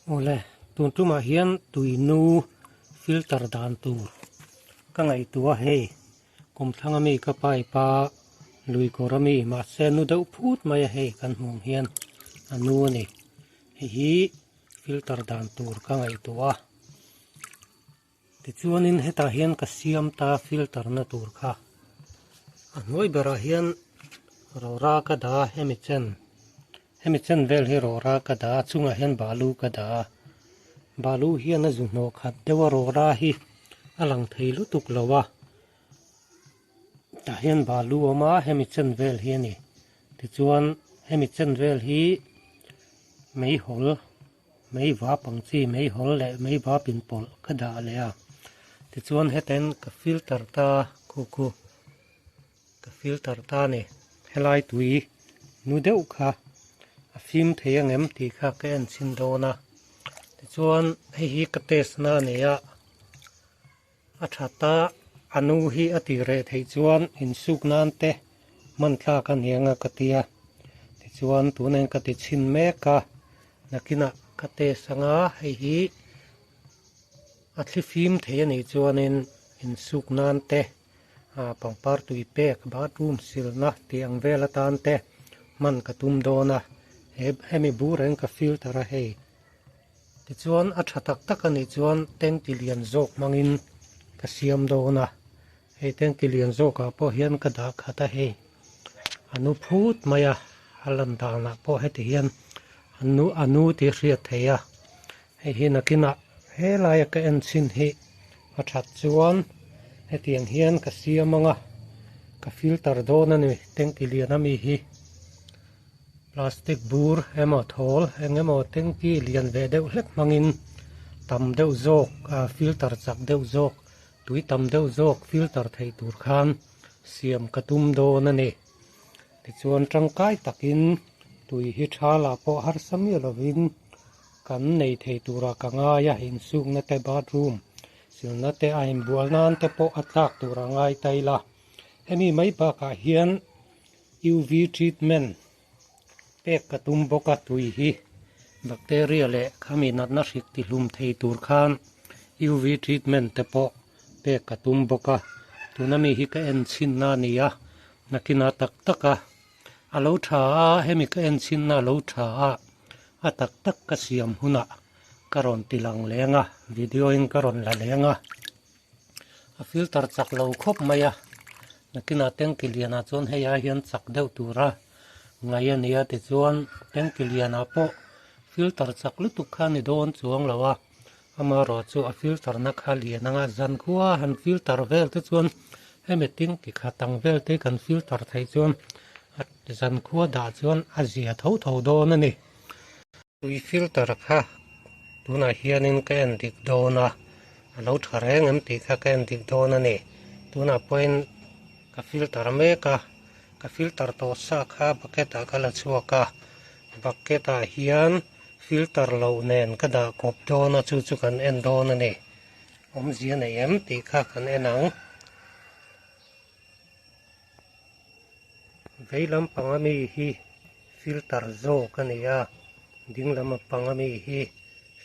Awle, tun tumah hian tuinu filter dan tur ka ngaihtuah a hei, kawmthlang ami ka pipe a lui kawr ami mahse nu deuh phut mai a hei kan hmuh ang hian a nu a ni, hei hi filter dan tur ka ngaihtuah a. Tichuanin hetah hian ka siam ta filter na tur kha a hnuai berah hian rawra ka dah a hemi chen hemi chen vel hi rawra ka dah a chungah hian balu ka dah a balu hian a zu hnawh khat deuh a rawra hi a lang thei lutuk lo a tah hian balu a awm a hemi chen vel hi a ni tichuan hemi chen vel hi meihawl. Mei vap ang chi mei hawl leh mei vap inpawlh ka dah leh a tichuan heten ka filter ta khu khu ka filter ta a ni helai tui nu deuh kha a fim thei ang em tih kha ka en chhin dawn a tichuan hei hi ka test na a ni a a tha ta a nu hi a tih reh theih chuan insuk nan te hman thlak a ni anga ka tia tichuan tunah hian ka ti chhin mek a nakinah ka test anga hei hi a thli fim thei a nih chuanin insuk nan te ah pangpar tui pek bathroom silna tih ang vel atan te hman ka tum dawn a he hemi bur reng ka filter a hei. Tichuan a tha tak tak a nih chuan tanki lian zawk hmangin ka siam dawn a, hei tanki lian zawkah pawh hian ka dah khat a hei a nu phut mai a, a lan danah pawh heti hian a nu a nu tih a hriat theih a, hei hi nakinah helaia ka en chhin hi a that chuan hetiang hian ka siam ang a, ka filter dawn a ni tanki lian ami hi. Plastic bur emaw thawl eng emaw tanky lian ve deuh hlek hmangin tam deuh zawk ah filter chak deuh zawk tui tam deuh zawk filter theih tur khan siam ka tum dawn a ni. Tichuan tangkai takin tui hi tha lah pawh harsa miah lovin kan nei thei turah ka ngai a, insukna te bathroom silna te a inbual nan te pawh a tlak tur a ngai ta ila. Hemi mai bakah hian UV treatment pek ka tum bawk a tui hi bacteria leh khami natna hrik ti hlum thei tur khan UV treatment te pawh pek ka tum bawk a tuna mi hi ka en chhin na a ni a nakinah tak tak a a lo tha a hemi ka en chhin na a lo tha a a tak tak ka siam hunah ka rawn ti lang leng a video in ka rawn la leng a. A filter chak lo khawp mai a nakinah tanki lianah chuan hei ai hian chak deuh tura ngaih a ni a tichuan tanki lianah pawh filter chak lutuk kha a ni dawn chuang lo a amaherawh chu a filter na kha lian anga zan khua han filter vel te chuan hemi tanki khat ang vel te kan filter theih chuan zan khua dah chuan a zia tho tho dawn a ni. Tui filter kha tunah hianin ka en dik dawn a, a lo tha reng em tih kha ka en dik dawn a ni. Tunah pawhin ka filter mek a, ka filter tawh sa kha bucket ah ka la chhuak a, bucket ah hian filter loh nen ka dah kawp dawn a chu chu kan en dawn a ni. Awmzia nei em tih kha kan en ang. Vei lampang ami hi filter zawk a ni a, ding lam pang ami hi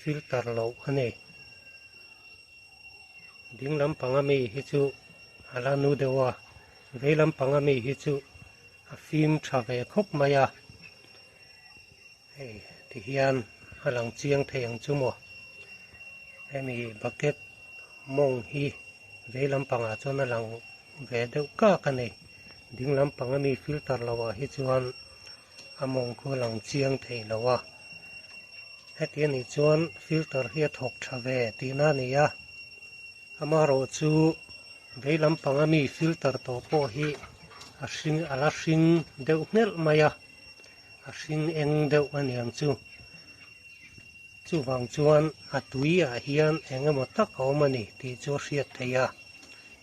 filter loh a ni. Ding lampang ami hi chu a la nu deuh a, vei lampang ami hi chu a fim tha ve khawp mai a, hei ti hian a lang chiang thei ang chu maw. Hemi bucket mawng hi vei lampangah chuan a lang ve deuh kak a ni. Ding lampang ami filter lo ah hi chuan a mawng khu a lang chiang thei lo a. Heti anih chuan filter hi a thawk tha ve tihna a ni a. Amaherawh chu vei lampang ami filter tawh pawh hi a hring a la hring deuh nghelh mai a. A hring eng deuh a ni ang chu. Chuvang chuan a tui ah hian eng emaw tak a awm a ni tih chu a hriat theih a,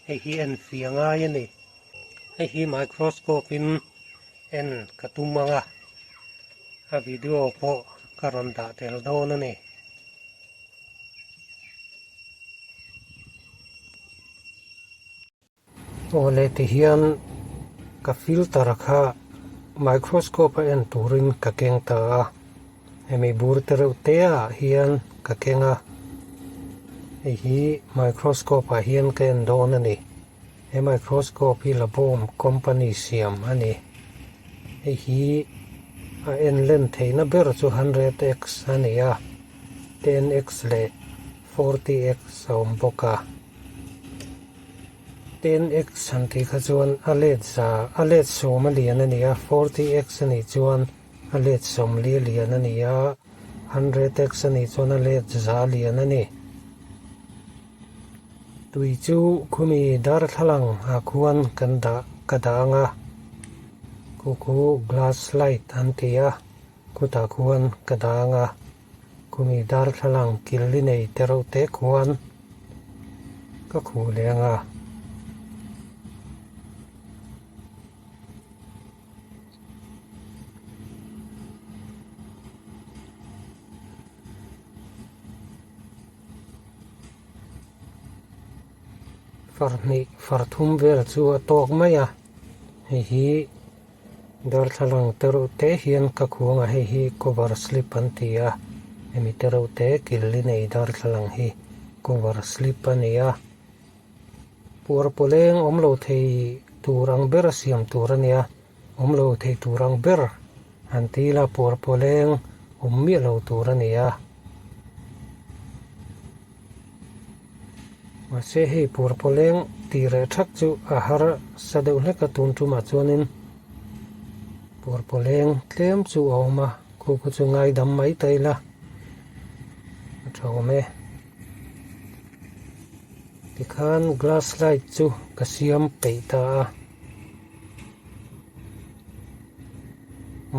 hei hi en fih a ngai a ni. Hei hi microscope in en ka tum ang a, a video pawh ka rawn dah tel dawn a ni. Aw leh ti hian ka filter kha microscope a en turin ka keng ta a. Hemi bur te reuh te ah hian ka keng a, hei hi microscope ah hian ka en dawn a ni. He microscope hi Labom company siam a ni. Hei hi a en len theihna ber chu 100x a ni a, 10x leh 40x a awm bawk a. 10x han tih kha chuan a let za a let sawm a lian a ni a, 40x a nih chuan a let sawmli lian a ni a, 100x a nih chuan a let za lian a ni. Tui chu khumi darthlalang ah khuan kan dah ka dah ang a, khu khu glass slide an ti a, khutah khuan ka dah ang a, khumi darthlalang kil li nei te reuh te khuan ka khuh leh ang a. Far hnih far thum vel chu a tawk mai a hei hi darthlalang te reuh te hian ka khuang a hei hi cover slip an ti a hemi te reuh te kil li nei darthlalang hi cover slip a ni a puar pawleng awm lo thei tur ang ber a siam tur a nia awm lo thei tur ang ber han ti ila puar pawleng awm miah lo tur a ni a. Mahse hei puar pawleng tih reh thak chu a har sa deuh hlek a tun tumah chuanin puar pawleng tlem chu a awm a khu khu chu ngaidam mai ta ila a tha awm e. Tikhan glass light chu ka siam peih ta a.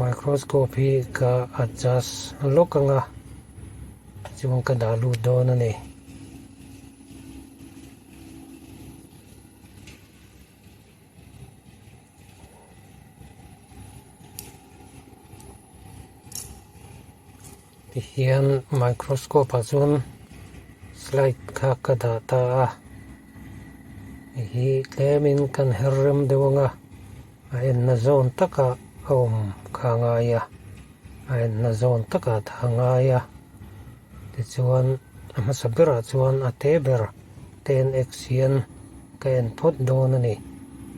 Microscope hi ka adjust lawk ang a chuan ka dah lut dawn a ni. Tihian microscope ah chuan slide kha ka dah ta a hei hi tlemin kan her rem deuh ang a a enna zawn takah a awm kha a ngai a a enna zawn takah tha a ngai a tichuan a hmasa berah chuan a te ber 10x hian ka en phawt dawn a ni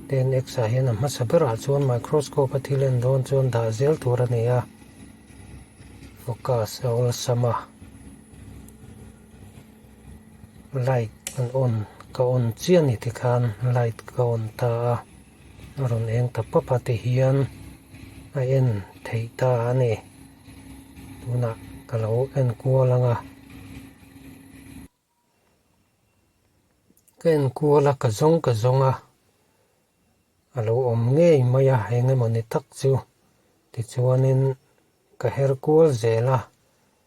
10x ah hian a hmasa berah chuan microscope a thil en dawn chuan dah zel tur a ni a. Focus a awlsam a light an on ka on chiah a ni tikhan light ka on ta a a rawn eng ta pap a tihian a en theih ta a ni tunah ka lo en kual ang a. Ka en kual a ka zawng ka zawng a a lo awm ngei mai a eng emaw ni tak chu tichuanin ka her kual zel a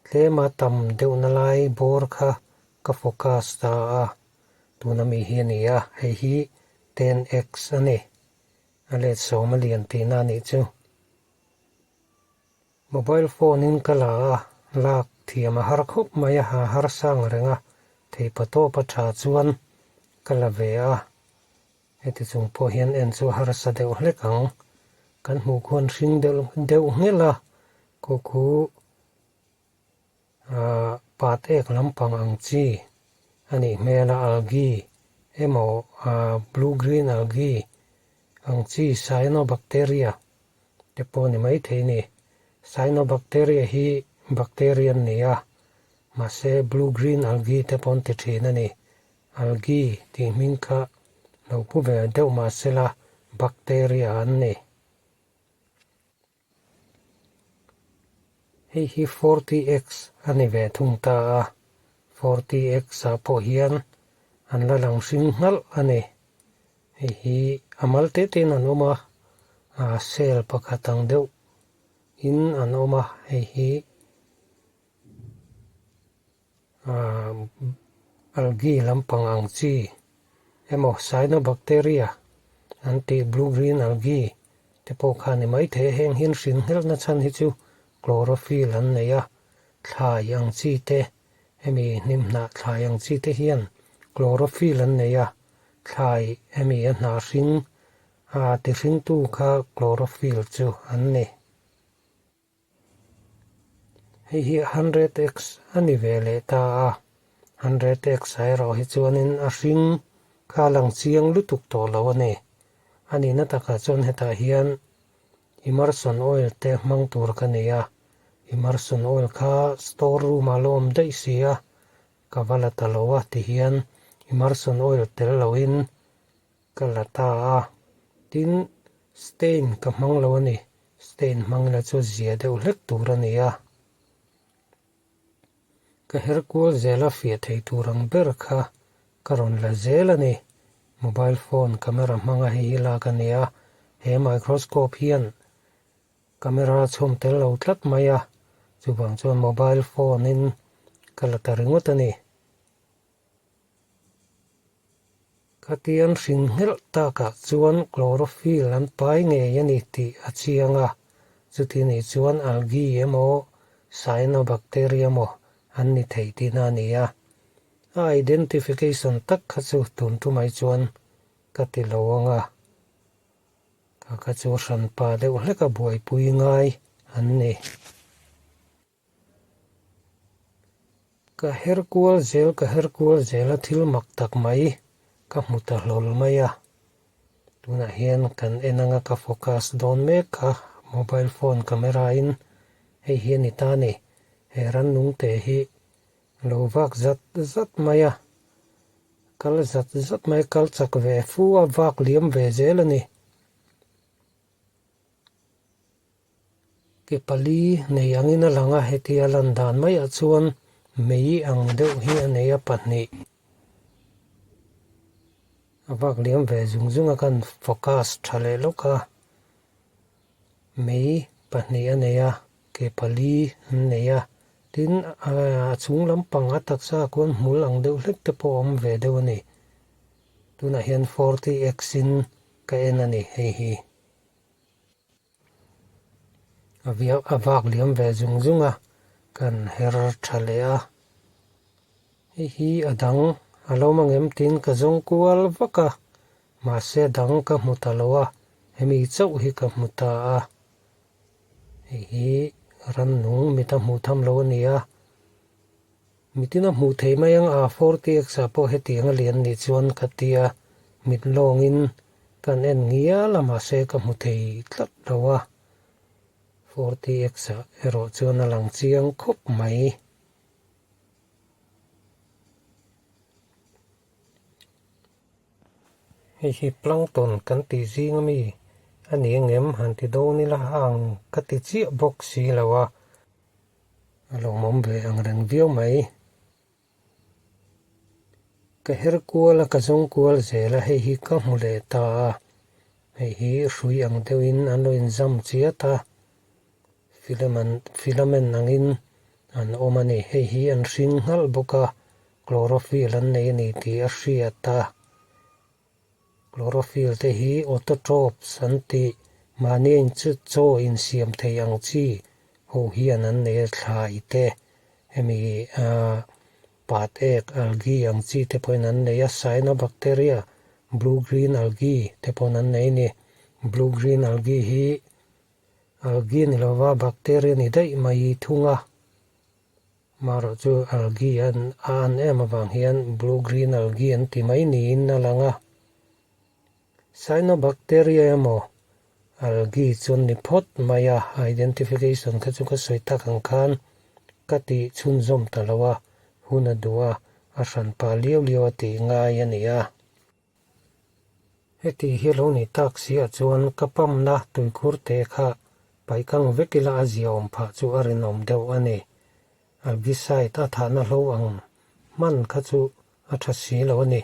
tlema tam deuhna lai bawr kha ka focus ta a tuna mi hi a ni a hei hi 10x a ni a let sawm a lian tihna a nih chu. Mobile phone in ka la a, lak thiam a har khawp mai a, a har sang reng a, theipa tawp a tha chuan ka la ve a, heti chung pawh hian en chu a harsa deuh hlek ang, kan hmuh khuan hring deuh deuh nghelh a, khaw khu ah pat ek lampang ang chi a nih hmel a, algae emaw ah blue green algae ang chi cyanobacteria te pawh ni maithei ni. Cyanobacteria hi bacteria an ni a, mahse blue green algae te pawh an ti thin a ni. Algae tih hming kha lo pu ve deuh mahsela bacteria an ni. Hei hi 40x a ni ve thung ta a, 40x ah pawh hian an la lang hring nghalh a ni. Hei hi a mal te tein an awm a, ah cell pakhat ang deuh in an awm a, hei hi ah algae lampang ang chi emaw cyanobacteria an tih blue green algae te pawh kha a ni maithei a, heng hian hrin nghelhna chhan hi chu chlorophyll an nei a, thlai ang chi te hemi hnim hnah thlai ang chi te hian chlorophyll an nei a. Thlai hemi a hnah hring a ti hringtu kha chlorophyll chu an ni. Hei hi 100x a ni ve leh ta a, 100x ah erawh hi chuanin a hring kha a lang chiang lutuk tawh lo a ni. A nihna takah chuan hetah hian immersion oil te hmang tur ka nei a, immersion oil kha store room ah la awm daih si a, ka va la ta lo a tihian immersion oil tel loin ka la ta a, tin stain ka hmang lo a ni, stain hmang ila chu zia deuh hlek tur a ni a. Ka her kual zela fiah thei tur ang ber kha ka rawn la zel a ni. Mobile phone camera hmanga hei hi lak a ni a, he microscope hian camera a chhawm tel lo tlat mai a, chuvang chuan mobile phone in ka la ta ringawt a ni. Khatian hring nghelh takah chuan chlorophyll an pai ngei a ni tih a chiang a, chuti nih chuan algae emaw cyanobacteria emaw an ni thei tihna a ni a. A identification tak kha chu tun tumai chuan ka ti lo ang a, kha kha chu hranpa deuh hleka buaipui ngai an ni. Ka her kual zel ka her kual zel a thil mak tak mai ka hmu ta hlawl mai a, tunah hian kan en anga ka focus dawn mek kha mobile phone camera in hei hi a ni ta a ni, he rannung te hi lo vak zat zat mai a, kal zat zat mai a kal chak ve fu a vak liam ve zel a ni. Ke pali nei angin a lang a, hetia lan dan maiah chuan mei ang deuh hi a nei a pahnih. A vak liam ve zung zung a kan focus tha leh lawk a, mei pahnih a nei a, ke pali an nei a, tin a chung lampang a taksa ah khuan hmul ang deuh hlek te pawh a awm ve deuh a ni. Tunah hian forty x in ka en a ni hei hi. A viau a vak liam ve zung zung a kan her tha leh a hei hi a dang a lo mang em tiin ka zawng kual vak a mahse a dang ka hmu ta lo a hemi chauh hi ka hmu ta a hei hi rannung mit a hmuh tham lo a ni a mitin a hmuh theih mai ang a 40x ah pawh hetiang a lian nih chuan ka tia mit lawngin Kan en ngial a mahse ka hmu thei tlat lo a, 40x ah erawh chuan a lang chiang khawp mai. Hei hi plankton kan tih zing ami a ni angem han ti dawn ila a ang ka ti chiah bawk si lo a, a lawmawm ve ang reng viau mai. Ka her kual a, ka zawng kual zel a, hei hi ka hmu leh ta a, hei hi hrui ang deuhin an lo inzam chiat a, filament filament angin an awm a ni, hei hi an hring nghalh bawk a, chlorophyll an nei a ni tih a hriat a, chlorophyll te hi autotrophs an tih mahni a inchu chaw insiam thei ang chi ho hian an nei a thlai te hemi ah pat ek algae ang chi te pawhin an nei a cyanobacteria blue green algae te pawhin an nei a ni blue green algae hi algae ni lova bacteria ni daih mai thung a. Marawh chu algae an a an em avang hian blue green algae an ti mai niin a lang a. Cyanobacteria emaw algae chu an ni phawt mai a, identification kha chu ka sawi tak ang khan ka tih chhunzawm ta lo a, hun a duh a, a hranpa liau liau a tih ngai a ni a. Heti hi lo ni tak si ah chuan ka pamna tuikhur te kha paihkang vek ila a ziaawm phah chu a rinawm deuh a ni. Algaecide a thahna hlo ang hman kha chu a tha si lo a ni.